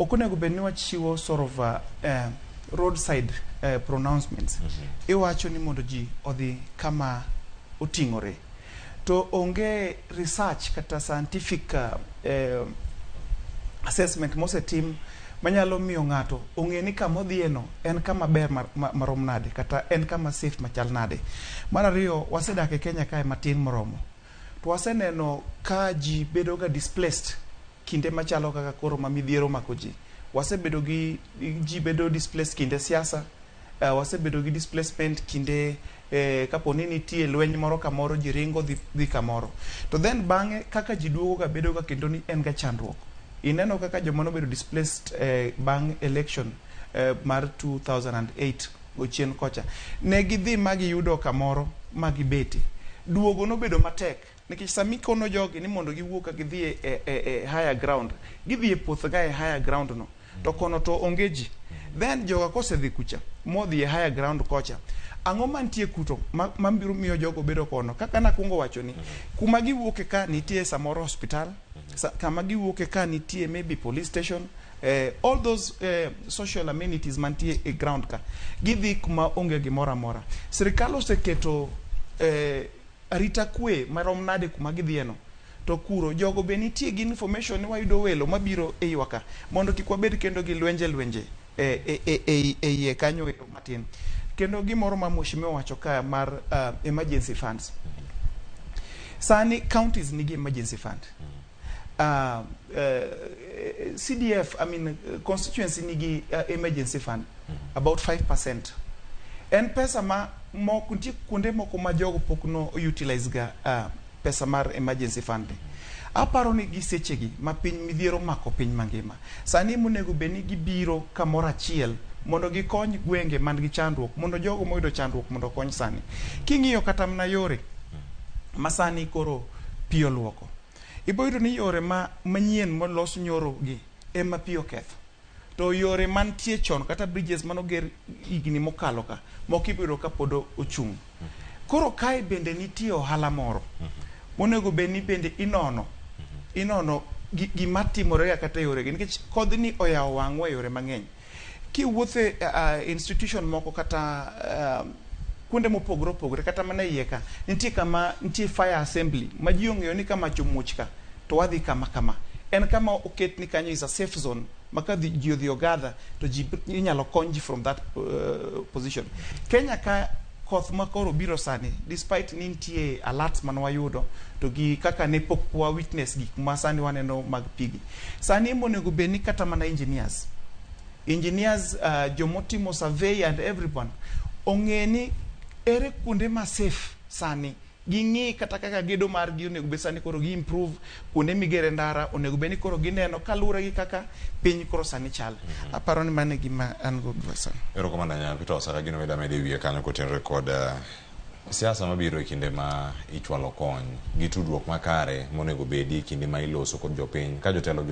Ok onego bed ni wachiwo sort of roadside pronouncements. Iwacho ni mondo ji odhi kama oting'ore. To onge research kata scientific assessment mosetim manyalo miyo ng'ato ong'e ni kama odhiye no en kama ber marom nade kata en kama safe machal nade. Mar ariyo, wasedak e Kenya kae matin moromo. To waseneno ka ji bedo ga displaced kinde machalo kaka koro ma midhiero omako ji. Wasebedo gi ji bedo displaced kinde siasa, wasebedo gi displacement kinde kapo ni nitie lweny moro kamoro, ji ringo dhi kamoro. To then bang'e kaka ji duogo ga bedo ga kendo ni en ga chandruok. Ineno kaka joma nobedo displaced bang' election mar 2008 gochien kocha. Ne gidhi ma giyudo kamoro ma gibete. Duogo nobedo matek nikech sami kono jogi ni mondo giwuok ka gidhi e higher ground, gidhi e puoth ga e higher ground no to kono to onge ji. Then joga kosedhi kucha modhi e higher ground kocha, ang'o mantie kuto ma biro miyo jogo bedo kono? Kaka nakwongo wacho ni kuma giwuoke ka nitie samoro hospital, kama giwuoke ka nitie maybe police station, all those social amenities mantie e ground ka, gidhi kuma onge gimoro amora. Sirikal oseketo arita kwe marom nade kuma gidhiye no? To kuro jogo be nitie gi information ni wayudo welo mabiro e iwa ka mondo kik wabed kendo gi lwenje lwenje e iye kanyo ero matin. Kendo gimoro ma mheshimiwa wacho ka mar emergency funds, sani counties nigi emergency fund, CDF, I mean, constituency nigi emergency fund about 5%. En pesa ma moko nitie kuonde moko ma jogo pok no utilize ga pesa mar emergency fund ni. Aparo ni gi sechegi ma piny midhiero mako piny mangima. Sani monego bed ni gibiro kamoro achiel mondo gikony gwenge man gi chandruok, mondo jogo moyudo chandruok mondo okony sani. King'iyo kata mana yore ma sani koro pi oluoko, ibo yudo ni yore ma manyien molos nyoro gi ema pi oketho. To yore mantie chon kata bridges manoger higni mokalo ka, moko ibiro ka pod ochung'. Koro kae bende nitie ohala moro monego bed ni bende inono gima timore ga kata e yoregi nikech kodhni oyawo wang'wa e yore mang'eny. Kiwuotho e institution moko kata kuonde mopogore opogore, kata mana e iye ka nitie kama nitie fire assembly ma ji ong'eyo ni ka mach omuoch ka to wadhi kama kama. En kama oket ni kanyo is a safe zone ma ka ji odhi ogather to ji inyalo kony ji from that position. Kenya ka koth ma koro biro sani, despite ni nitie alerts mane wayudo to gi kaka ne pok wa witness gik ma sani waneno mag pigi. Sani monego bed ni kata mana engineers, jomotimo survey and everyone ong'e ni ere kuonde ma safe sani, ging'i kata kaka gedo margi onego bed sani koro gi improve kuonde migere ndara, onego bed ni koro gineno kaluwore gi kaka piny koro sani chal. Aparo ni mano e gima an go sani. Erokamano ahinya, Peter Osaka. Gino mida medo e wiye kanyo kotenore kod siasa mabiro e kinde ma ichwalo kony gi tudruok makare monego bedi e kinde ma iloso kod jopiny ka jotelo.